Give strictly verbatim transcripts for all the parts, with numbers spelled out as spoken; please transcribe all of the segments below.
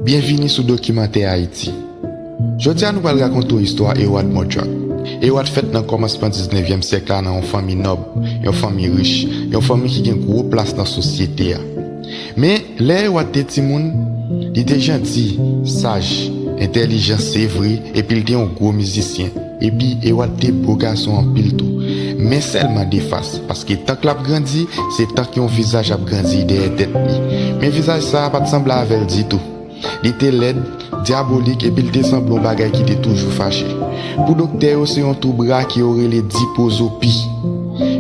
Byenvini sou Dokimantè Ayiti. Jodi a nou pral rakonte w istwa Heward Mordrak. Heward fèt nan kòmansman diznevyèm syèk la nan yon fanmi nòb, yon fanmi rich, yon fanmi ki gen gwo plas nan sosyete a. Men, lè Heward te timoun, li te janti, saj, entèlijan se vre, epi l te yon gwo mizisyen. Epi Heward te bo gason anpil tou. Men sèlman de fas, paske tank l ap grandi, se tank yon vizaj ap grandi dèyè tèt li. Men vizaj sa a pa t sanble avè l ditou. Li te lèd, dyabolik, epi l te sanble yon bagay ki te toujou fache. Pou doktè yo, se yon tou bra ke yo rele dipozopi.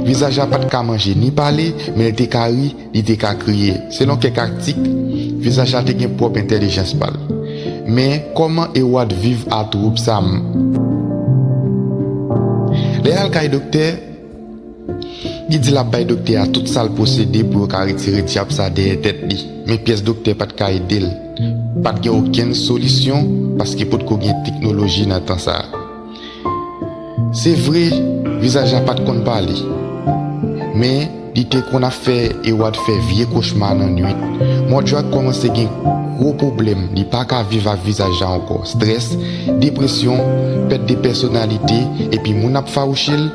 Vizaj la pa t ka manje ni pale, men l te ka ri, li te ka kriye. Selon kèk atik, vizaj la te gen pwòp entèlijans pa l. Men, kòman Heward viv a twoub sa m? Lè y al kay doktè, li di l ap bay doktè a tout sa l posede pou yo ka retire dyab sa dèyè tèt li. Men pyès doktè pa t ka ede l. Pa t gen okenn solisyon, paske potko gen teknoloji nan tan sa a. Se vre, vizaj la pa t konn pale. Men, li te konn ap fè Heward fè vye kochma nan nwit. Mordrak kòmanse gen gwo pwoblèm, li pa ka viv ak vizaj la ankò. Strès, depresyon, pèt de pèsonalite, epi moun ap fawouche l,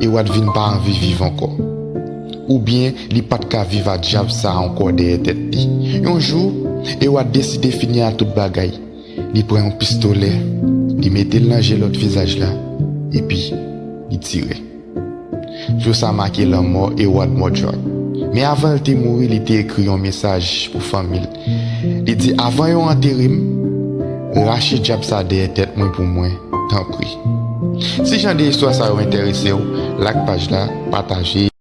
Heward vin pa anvi viv ankò. Oubyen, li pa t ka viv ak dyab sa ankò dèyè tèt li. Yon jou, Heward deside fini ak tout bagay. Li pran yon pistolè, li mete l nan je lòt vizaj la, epi li tire. Jou sa make lanmò Heward Mordrak. Men avan l te mouri, li te ekri yon mesaj pou fanmi l. Li di, avan yo antere m, rache dyab sa dèyè tèt mwen pou mwen, tanpri. Si jan de istwa sa yo enterese w, like paj la, pataje.